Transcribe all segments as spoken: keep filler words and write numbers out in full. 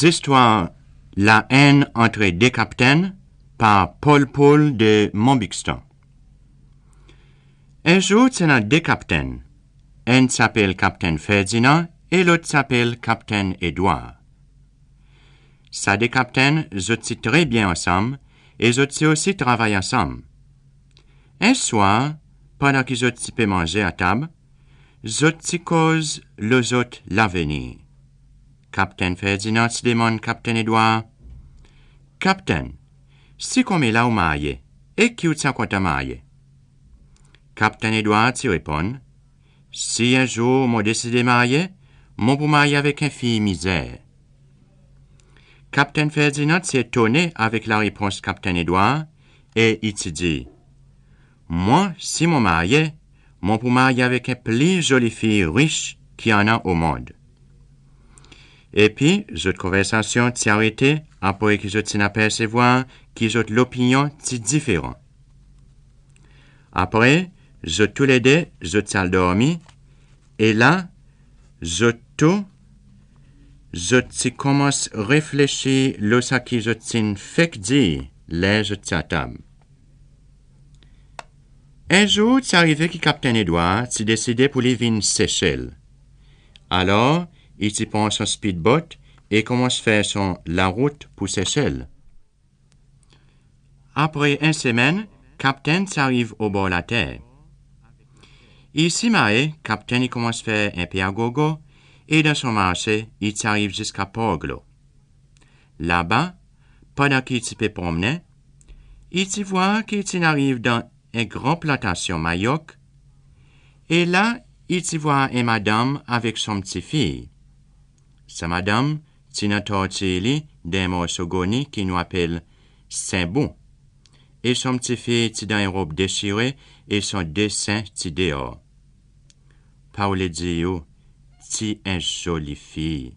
Zistwar Laenn antre de kaptenn, par Paul Paul de Montbuxton. En zour ti annan de kaptenn, enn ti apel Kaptenn Ferdinand e lot ti apel Kaptenn Edward. Sa de kaptenn zot ti tre byen ansanm e zot ti osi travay ansanm. En swar, pandan ki zot ti pe manze atab, zot ti koz lo zot lavenir. Kaptenn Ferdinand ti demann Kaptenn Edward, "Kaptenn, si konmela ou marye, e ki ou ti a kontan marye?" Kaptenn Edward ti reponn, "Si en zour mon deside marye, mon pou marye avek en fiy mizer." Kaptenn Ferdinand ti etone avek larepons Kaptenn Edward e i ti dir, "Mwan, si mon marye, mon pou marye avek en pli zoli fiy ris ki annan o mond." Epi zot konversasyon ti arete apre ki zot ti'n apersevwar ki zot lopinyon ti diferan. Apre, zot toulede, zot ti al dormi, e la, zot tou, zot ti konmans reflesir lo sa ki zot ti'n fek dir ler zot ti atab. En zour, ti arive ki Kaptenn Edward ti deside pour li vin Sesel. Alor, i ti pran son speedboat e konmans fer son larout pour Sesel. Apre en semenn, kaptenn ti ariv obor later. I simaye, kaptenn i konmans fer en pe agogo, e dan son marse, i ti ariv ziska Port Glaud. Laba, pandan ki i ti pe pronmennen, i ti vwar ki i ti'n ariv dan en gran plantasyon mayok, e la, i ti vwar en madanm avek son pti fiy. Sa madanm ti'n antortir li dan en morso goni ki nou apel senbou, e son pti fiy ti dan en rob desire e son de sen ti deor. Pa oule dir ou, ti en zoli fiy.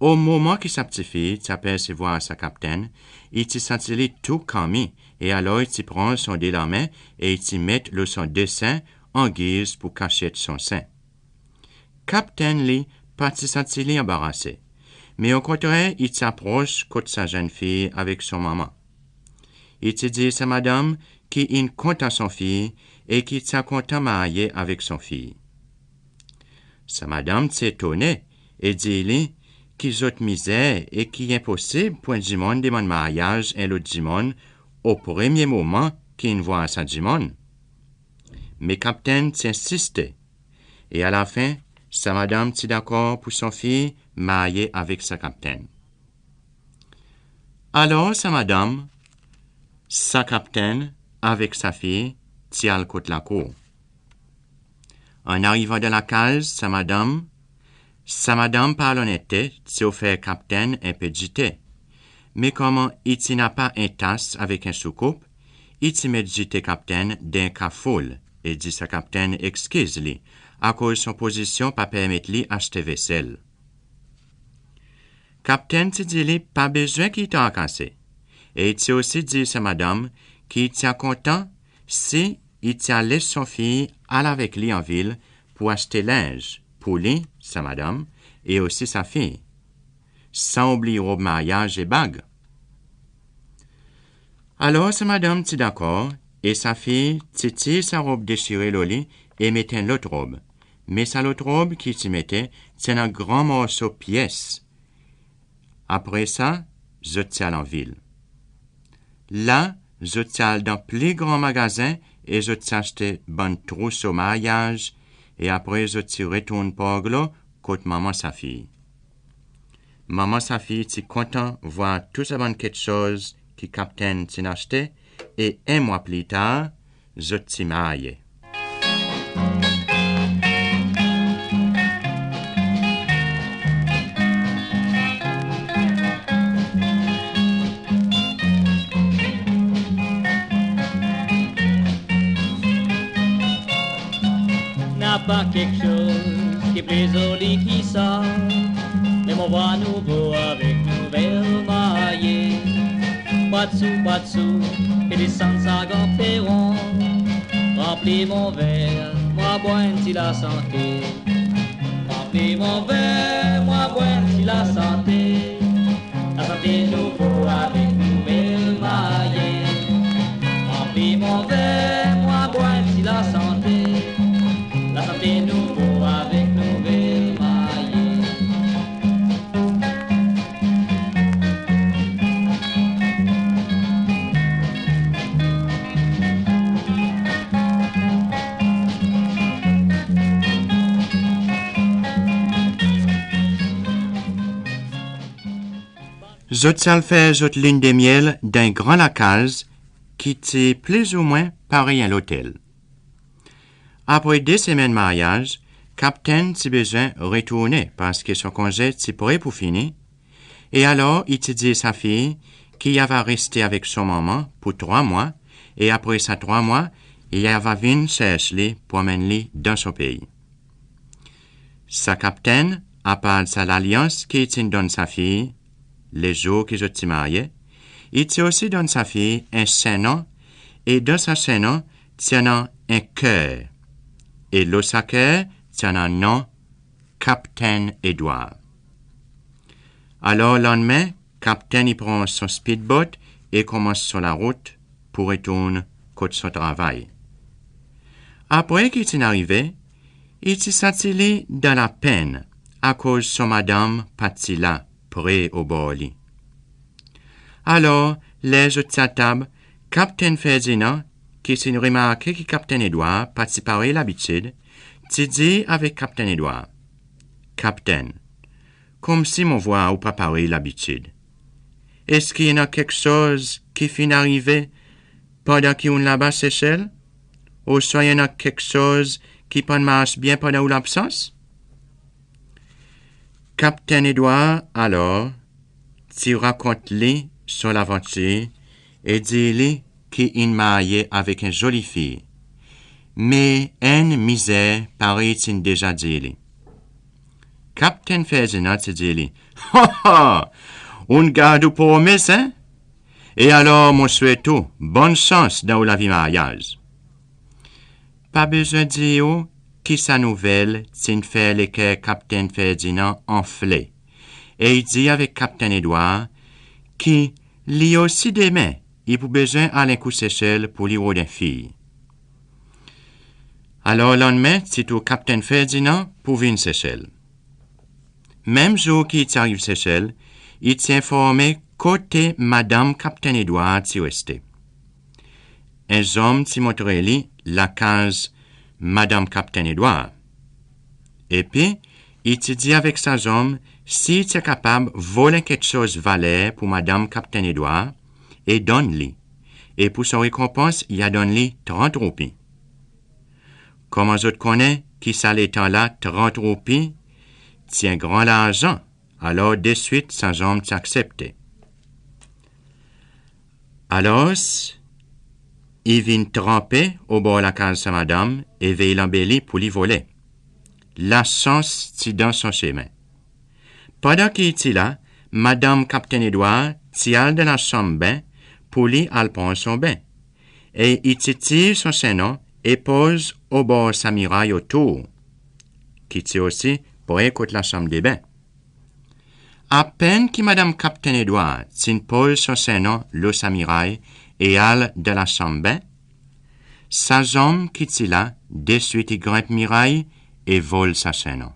O moman ki sa pti fiy ti apersevwar sa kaptenn, i ti santi li tou kanmi, e alor i ti pran son de lanmen e i ti met lo son de sen an giz pour kasyet son sen. Kaptenn, li, pa ti santi li anbarase, me okontrer, i ti apros kot sa zenn fiy avek son manman. I ti dir sa madanm ki in kontan son fiy e ki i ti a kontan marye avek son fiy. Sa madanm ti etone e dir li ki zot mizer e ki i enposib pour en dimoun demann maryaz en lot dimoun o premye moman ki in vwar sa dimoun. Me kaptenn ti ensiste, e alafen, sa madanm ti dakor pour son fiy marye avek sa kaptenn. Alor sa madanm, sa kaptenn avek sa fiy ti al kot lakour. An arivan dan lakaz sa madanm, sa madanm par lonnete ti ofer kaptenn en pe dite. Me konman i ti napa en tas avek en soukoup, i ti met dite kaptenn dan en kafoul e dir sa kaptenn ekskiz li, akoz son pozisyon pa permet li aste vesel. Kaptenn ti dir li pa bezwen ki i trakase, e i ti osi dir sa madanm ki i ti a kontan si i ti a les son fiy al avek li an vil pour aste lenz pour li, sa madanm, e osi sa fiy, san oubliy rob maryaz e bag. Alor sa madanm ti dakor, e sa fiy ti tir sa rob desire lo li e met en lot rob, Me sa lot rob ki i ti mete ti annan gran morso pyes. Apre sa, zot ti al anvil. La, zot ti al dan pli gran magazen e zot ti aste bann trouso maryaz, e apre zot ti retourn Port Glaud kot manman Safi. Manman Safi ti kontan vwar tou sa bann keksoz ki Kaptenn ti'n aste, e en mwa pli tar, zot ti marye. Napa keksoz ki pli zoli ki sa, ler mon vwar nou avek nouvel marye. Pwatsou, pwatsou, e desann sa gran peron. Ranpli mon ver, mon a bwar en pti lasante. Ranpli mon ver, mon a bwar en pti lasante. Lasante nouvo avek nouvel marye. Ranpli mon ver, mon a bwar en pti lasante. Lasante nouvo avek nouvel marye. Zot ti al fer zot linn de myel dan en gran lakaz ki ti plizoumwen parey en lotel. Apre de semenn maryaz, Kaptenn ti bezwen retournen parski son konze ti pre pour fini, e alor i ti dir sa fiy ki i ava reste avek son manman pour trwa mwan, e apre sa trwa mwan, i ava vin sers li pour anmenn li dan son pei. Sa Kaptenn, apard sa lalyans ki i ti'n donn sa fiy lezour ki zot ti marye, i ti osi donn sa fiy en sernon, e dan sa sernon ti annan en ker, e lo sa ker ti annan non Kaptenn Edwar. Alor lannmen, Kaptenn i pran son speedboat e konmans son larout pour retourn kot son travay. Apre ki i ti'n arive, i ti santi li dan lapenn akoz son madanm pa ti la pre obor li. Alor, ler zot ti atab, Kaptenn Ferdinand, ki ti'n remarke ki Kaptenn Edwar pa ti parey labitid, ti dir avek Kaptenn Edwar, "Kaptenn, konmsi mon vwar ou pa parey labitid. Eski i annan keksoz ki finn arive pandan ki ou'n laba Sesel? Ouswa i annan keksoz ki pa'n mars byen pandan ou labsans?" Kaptenn Edwar alor ti rakont li son lavantir e dir li ki in marye avek en zoli fiy. Me enn mizer parey ti'n deza dir li. Kaptenn Ferdinand ti dir li, "Ha, ha! Ou'n gard ou promes, en? E alor mon swet ou bonn sans dan ou lavi maryaz." Pa bezwen dir ou ki sa nouvel ti'n fer leker Kaptenn Ferdinand anfle, e i dir avek Kaptenn Edwar ki li osi demen i pou bezwen al en kou Sesel pour li rod en fiy. Alor lannmen ti tour Kaptenn Ferdinand pour vin Sesel. Menm zour ki i ti ariv Sesel, i ti enforme kote madanm Kaptenn Edwar ti reste. En zonm ti montre li lakaz madanm Kaptenn Edwar. Epi, i ti dir avek sa zonm si i ti kapab vol en keksoz valer pour madanm Kaptenn Edwar e donn li, e pour son rekonpans i a donn li trant roupi. Konman zot konnen ki sa letan la trant roupi ti en gran larzan, alor deswit sa zonm ti aksepte. Alor, i vin tranpe obor lakaz sa madanm e vey lanbe li pour li vole. Lasans ti dan son semen. Pandan ki i ti la, madanm Kaptenn Edwar ti al dan lasanm ben pour li al pran son ben. E i ti tir son sernon e poz obor sa miray otour, ki ti osi pre kot lasanm de ben. Apenn ki madanm Kaptenn Edwar ti'n poz son sernon lo sa miray e al dan lasanm ben, sa zonm ki ti la deswit i grenp miray e vol sa sennon.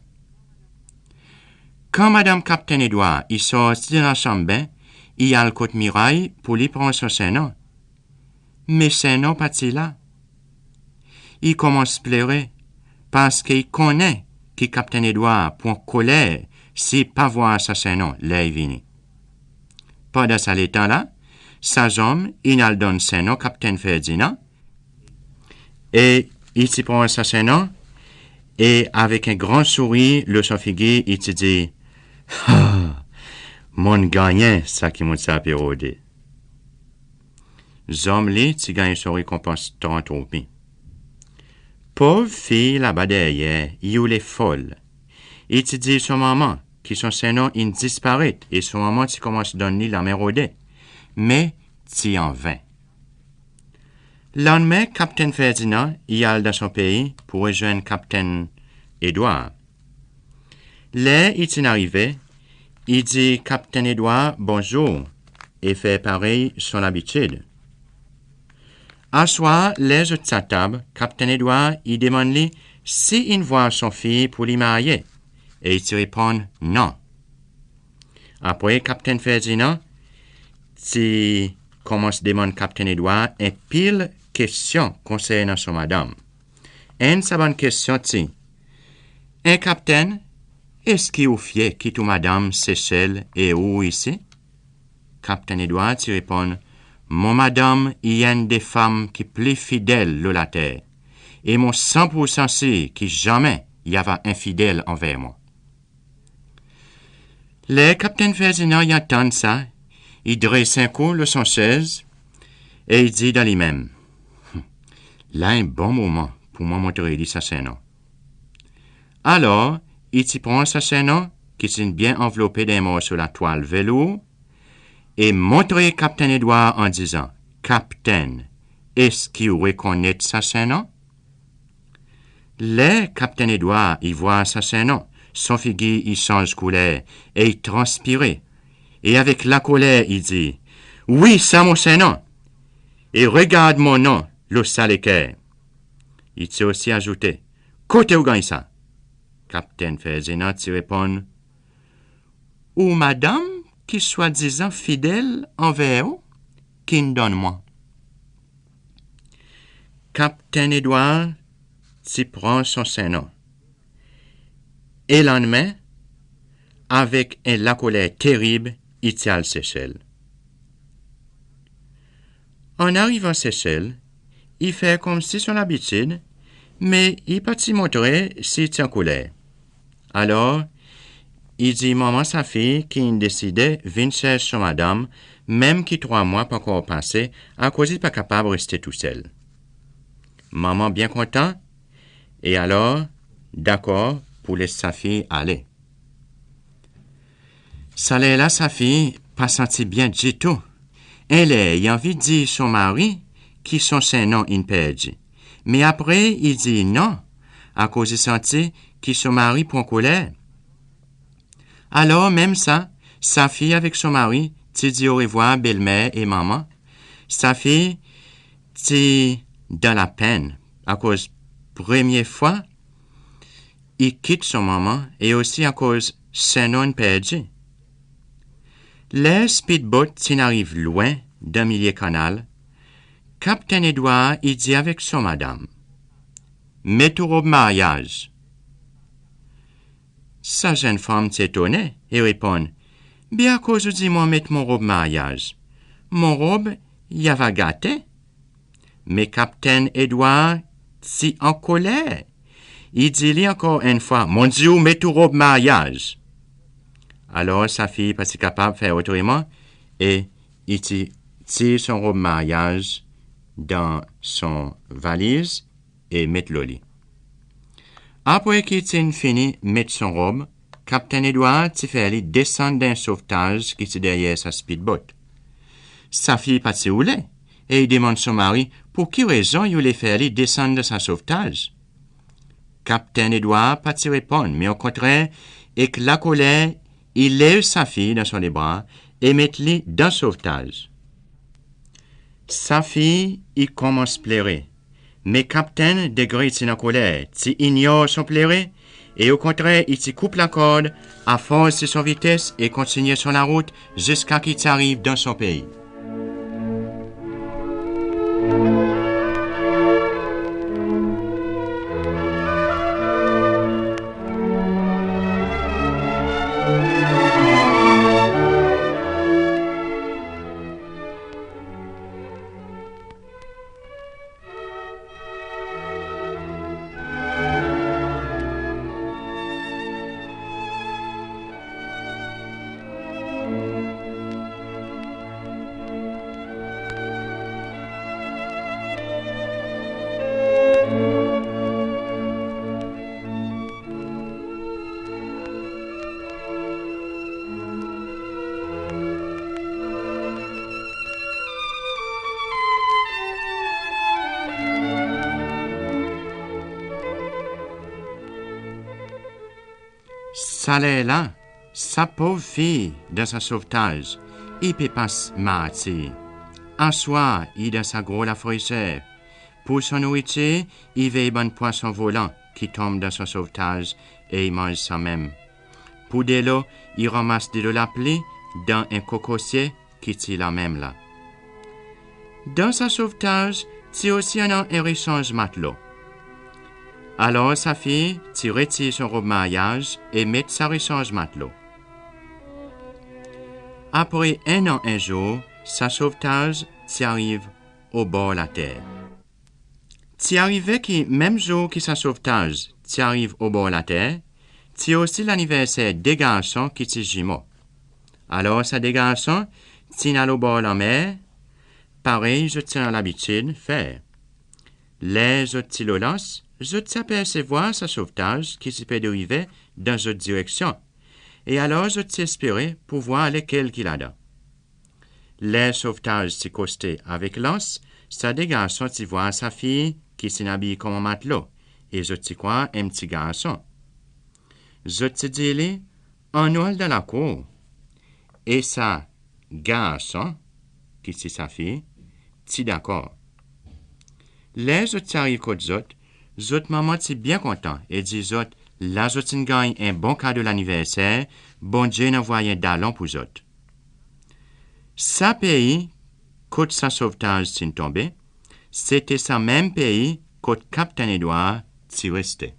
Kan madanm Kaptenn Edwar i sorti dan lasanm ben, i al kot miray pour li pran son sennon. Me sennon pa ti la. I konmans plere, parski i konnen ki Kaptenn Edwar pou ankoler si i pa vwar sa sennon ler i vini. Pandan sa letan la, sa zonm in al donn sennon Kaptenn Ferdinand, e i ti pran sa sennon, e avek en gran sourir lo son figir, i ti dir, "Ha! Mon'n gannyen sa ki mon ti pe rode." Zonm li ti ganny son rekonpans trant roupi. Pov fiy laba deryer, i oule fol. I ti dir son manman ki son sennon in disparet, e son manman ti konmans donn li lanmen rode. Me ti anven. Lannmen, Kaptenn Ferdinand i al dan son pei pour rezwenn Kaptenn Edwar. Ler i ti'n arive, i dir Kaptenn Edwar bonzour e fer parey son labitid. Aswar, ler zot ti atab, Kaptenn Edwar i demann li si in vwar son fiy pour li marye, e i ti reponn non. Apre, Kaptenn Ferdinand ti konmans demann Kaptenn Edwar en pil kestyon konsernan son madanm. Enn sa bann kestyon ti, "En kaptenn, eski ou fyer kit ou madanm Sesel e ou isi?" Kaptenn Edwar ti reponn, "Mon madanm i enn de fanm ki pli fidel lo later, e mon san pour san sir ki zanmen i ava enfidel anver mwan." Ler Kaptenn Ferdinand i antann sa, i dres en kou lo son sez e i dir dan li menm, "La en bon moman pour mwan montre li sa sennon." Alor, i ti pran sa sennon ki ti'n byen anvlope dan en morso latwal velour e montre Kaptenn Edwar an dizan, "Kaptenn, eski ou rekonnet sa sennon?" Ler Kaptenn Edwar i vwar sa sennon, son figir i sanz kouler e i transpire, e avek lakoler i dir, "Wi, sa mon sennon, e regard mon non lo sa leker." I ti osi azoute, "Kote ou ganny sa?" Kaptenn Ferdinand ti reponn, "Ou madanm ki swadizan fidel anver ou ki'n donn mwan." Kaptenn Edwar ti pran son sennon. E lannmen, avek en lakoler terib, i ti al Sesel. An arivan Sesel, i fer konmsi son labitid, me i pa ti montre si i ti ankoler. Alor, i dir manman sa fiy ki in deside vin serch son madanm, menm ki trwa mwan pa ankor pase, akoz i pa kapab reste tousel. Manman byen kontan, e alor dakor pour les sa fiy ale. Sa ler la sa fiy pa santi byen ditou. En ler i anvi dir son mari ki son sennon in perdi, me apre i dir non, akoz i santi ki son mari pou ankoler. Alor menm sa, sa fiy avek son mari ti dir orevwar belmer e manman. Sa fiy ti dan lapenn, akoz premye fwa i kit son manman, e osi akoz sennon in perdi. Ler speedboat ti'n ariv lwen dan milye kanal, Kaptenn Edwar i dir avek son madanm, "Met ou rob maryaz." Sa zenn fanm ti etonnen e reponn, "Be akoz ou dir mwan met mon rob maryaz? Mon rob i ava gate." Me Kaptenn Edwar ti ankoler. I dir li ankor enn fwa, "Mon dir ou met ou rob maryaz." Alor sa fiy pa ti kapab fer otreman, e i ti tir son rob maryaz dan son valiz e met lo li. Apre ki ti'n fini met son rob, Kaptenn Edwar ti fer li desann dan sovtaz ki ti deryer sa speedboat. Sa fiy pa ti oule, e i demann son mari pour ki rezon i oule fer li desann dan sa sovtaz. Kaptenn Edwar pa ti reponn, me okontrer, ek lakoler, i lev sa fiy dan son lebra e met li dan sovtaz. Sa fiy i konmans plere, me kaptenn, degre ti'n ankoler, ti inyor son plere, E okontrer, i ti koup lakord, aforsi son vites e kontinyen son larout ziska ki i ti ariv dan son pei. Sa ler la, sa pov fiy dan sa sovtaz, i pe pas martir. Aswar, i dan sa gro lafreser. Pour son nouritir, i vey bann pwason volan ki tonm dan son sovtaz e i manz sa menm. Pour delo, i ranmas delo lapli dan en kokosye ki ti la menm la. Dan sa sovtaz, ti osi annan en resanz matlo. Alor sa fiy ti retir son rob maryaz e met sa resanz matlo. Apre en an, en zour, sa sovtaz ti ariv obor later. Ti arive ki menm zour ki sa sovtaz ti ariv obor later, ti osi laniverser de garson ki ti zimo. Alor sa de garson ti'n al obor lanmer, parey zot ti annan labitid fer. Ler zot ti lo lans, zot ti apersevwar sa sovtaz ki ti pe drive dan zot direksyon. E alor zot ti espere pour vwar lekel ki ladan. Ler sovtaz ti koste avek lans, sa de garson ti vwar sa fiy ki ti'n abiy konman matlo, e zot ti krwar en pti garson. Zot ti dir li, "Annou al dan lakour." E sa garson, ki ti sa fiy, ti dakor. Ler zot ti ariv kot zot, zot manman ti byen kontan e dir zot, la zot in ganny en bon kado laniverser, Bondye in anvoy en dalon pour zot. Sa pei kot sa sovtaz ti'n tonbe, sete sa menm pei kot Kaptenn Edwar ti reste.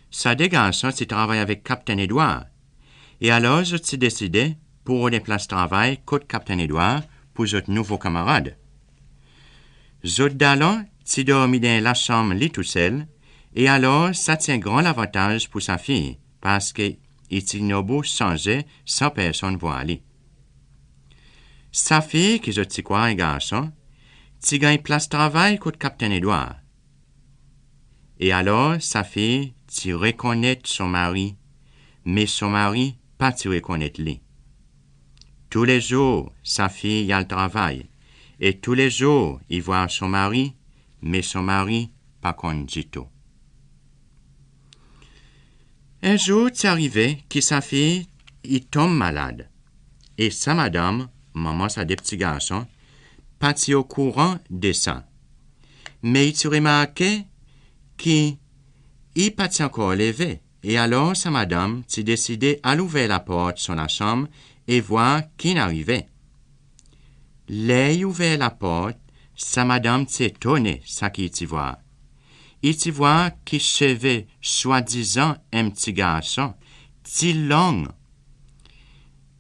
Sa de garson ti travay avek Kaptenn Edwar, e alor zot ti deside pour rod en plas travay kot Kaptenn Edwar pour zot nouvo kanmarad. Zot dalon ti dormi dan en lasanm li tousel, e alor sa ti en gran lavantaz pour sa fiy, parski i ti nobou sanze san personn vwar li. Sa fiy, ki zot ti krwar en garson, ti ganny plas travay kot Kaptenn Edwar. E alor sa fiy ti rekonnet son mari, me son mari pa ti rekonnet li. Toulezour sa fiy i al travay, e toulezour i vwar son mari, me son mari pa konn ditou. En zour ti arive ki sa fiy i tonm malad, e sa madanm, manman sa de pti garson, pa ti okouran de sa. Me i ti remarke ki i pa ti ankor leve, e alor sa madanm ti deside al ouver laport son lasanm e vwar ki'n arive. Ler i ouver laport, sa madanm ti etone sa ki i ti vwar. I ti vwar ki seve swadizan en pti garson ti long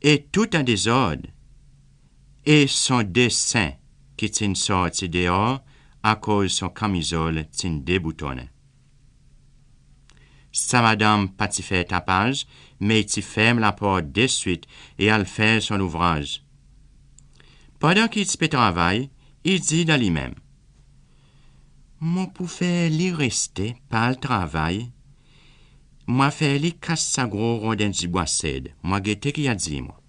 e tou an dezord, e son de sen ki ti'n sorti deor akoz son kamizol ti'n deboutonnen. Sa madanm pa ti fer tapaz, me i ti ferm laport deswit e al fer son louvraz. Pandan ki i ti pe travay, i dir dan li menm, "Mon pou fer li reste, pa al travay. Mon a fer li kas sa gro ronden dibwa sed, mon a gete ki i a dir mwan."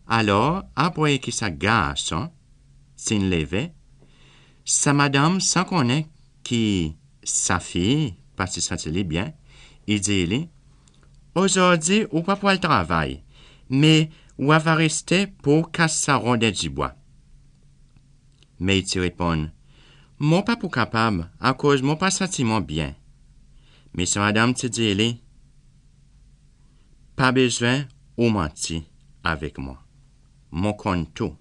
Alor, apre ki sa garson ti'n leve, sa madanm, san konnen ki sa fiy pa ti santi li byen, i dir li, "Ozordi ou pa pou al travay, me ou ava reste pour kas sa ronden dibwa." Me i ti reponn, "Mon pa pou kapab, akoz mon pa santi mwan byen." Me sa madanm ti dir li, "Pa bezwen ou manti avek mwan. Mon konn tou."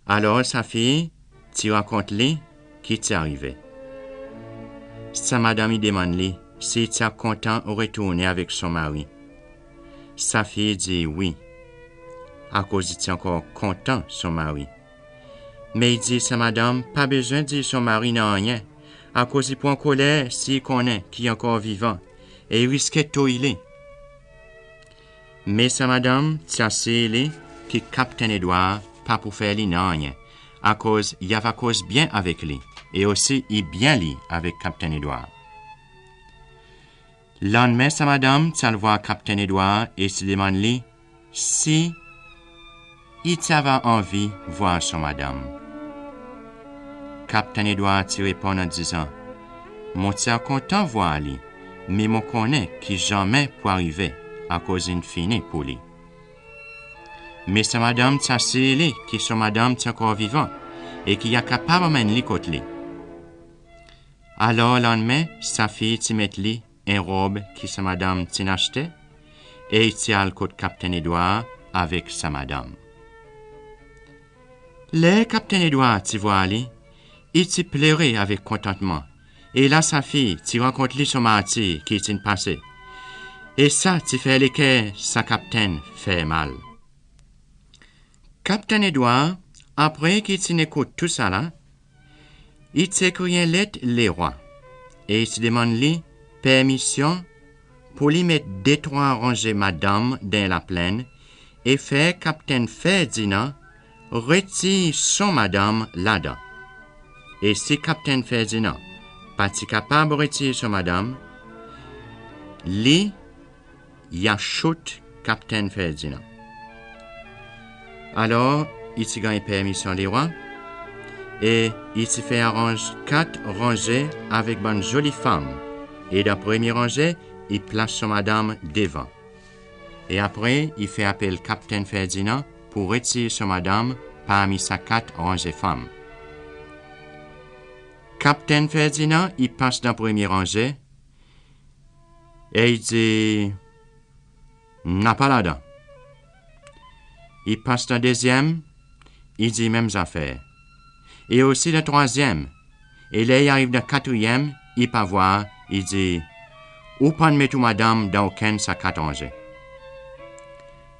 Alor sa fiy ti rakont li ki ti arive. Sa madanm i demann li si i ti a kontan retournen avek son mari. Sa fiy dir wi, akoz i ti ankor kontan son mari. Me i dir sa madanm pa bezwen dir son mari nanryen, akoz i pou ankoler si i konnen ki i ankor vivan, e i riske touy li. Me sa madanm ti asir li ki Kaptenn Edwar pa pou fer li nanryen, akoz i ava koz byen avek li, e osi i byen li avek Kaptenn Edwar. Lannmen sa madanm ti al vwar Kaptenn Edwar e ti demann li si i ti ava anvi vwar son madanm. Kaptenn Edwar ti reponn an dizan, "Mon ti a kontan vwar li, me mon konnen ki zanmen pou arive, akoz in fini pour li." Me sa madanm ti asir li ki son madanm ti ankor vivan e ki i a kapab anmenn li kot li. Alor lannmen sa fiy ti met li en rob ki sa madanm ti'n aste, e i ti al kot Kaptenn Edwar avek sa madanm. Ler Kaptenn Edwar ti vwar li, i ti plere avek kontantman, e la sa fiy ti rakont li son martir ki ti'n pase. E sa ti fer leker sa kaptenn fer mal. Kaptenn Edwar, apre ki i ti'n ekout tousala, i ti ekrir en let lerwa, e i ti demann li permisyon pour li met detrwa ranze madanm dan laplenn e fer Kaptenn Ferdinand retir son madanm ladan. E si Kaptenn Ferdinand pa ti kapab retir son madanm, li i a shoot Kaptenn Ferdinand. Alor i ti ganny permisyon lerwa, e i ti fer aranz kat ranze avek bann zoli fanm, e dan premye ranze i plas son madanm devan, e apre i fer apel Kaptenn Ferdinand pour retir son madanm parmi sa kat ranze fanm. Kaptenn Ferdinand i pas dan premye ranze, e i dir, "Napa ladan." I pas dan dezyenm, i dir menm zafer. E osi dan trwazyenm, e ler i ariv dan katriyenm, i pa vwar, i dir, "Ou pa'n met ou madanm dan okenn sa kat ranze."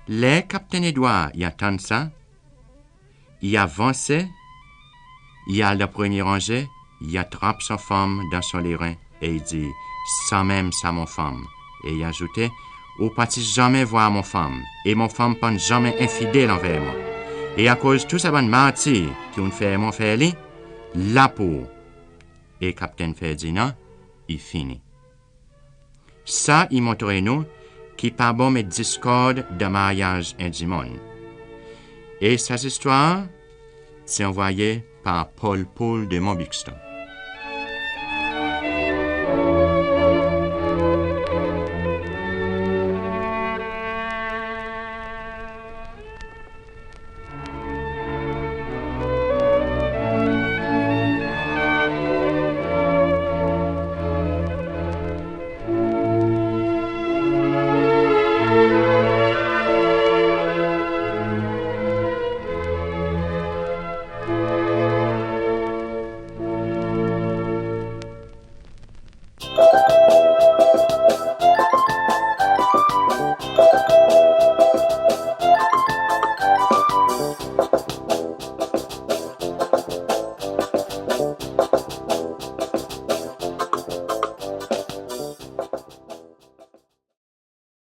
Ler Kaptenn Edwar i antann sa, i avanse, i al dan premye ranze, i atrap son fanm dan son leren e i dir, "Sanmenm sa mon fanm." E i azoute, "Ou pa ti zanmen vwar mon fanm, e mon fanm pa'n zanmen enfidel anver mwan. E akoz tou sa bann martir ki ou'n fer mwan fer li, la pour ou." E Kaptenn Ferdinand i fini. Sa i montre nou ki pa bon met diskord dan maryaz en dimoun. E sa zistwar ti anvoye par Paul Paul de Montbuxton.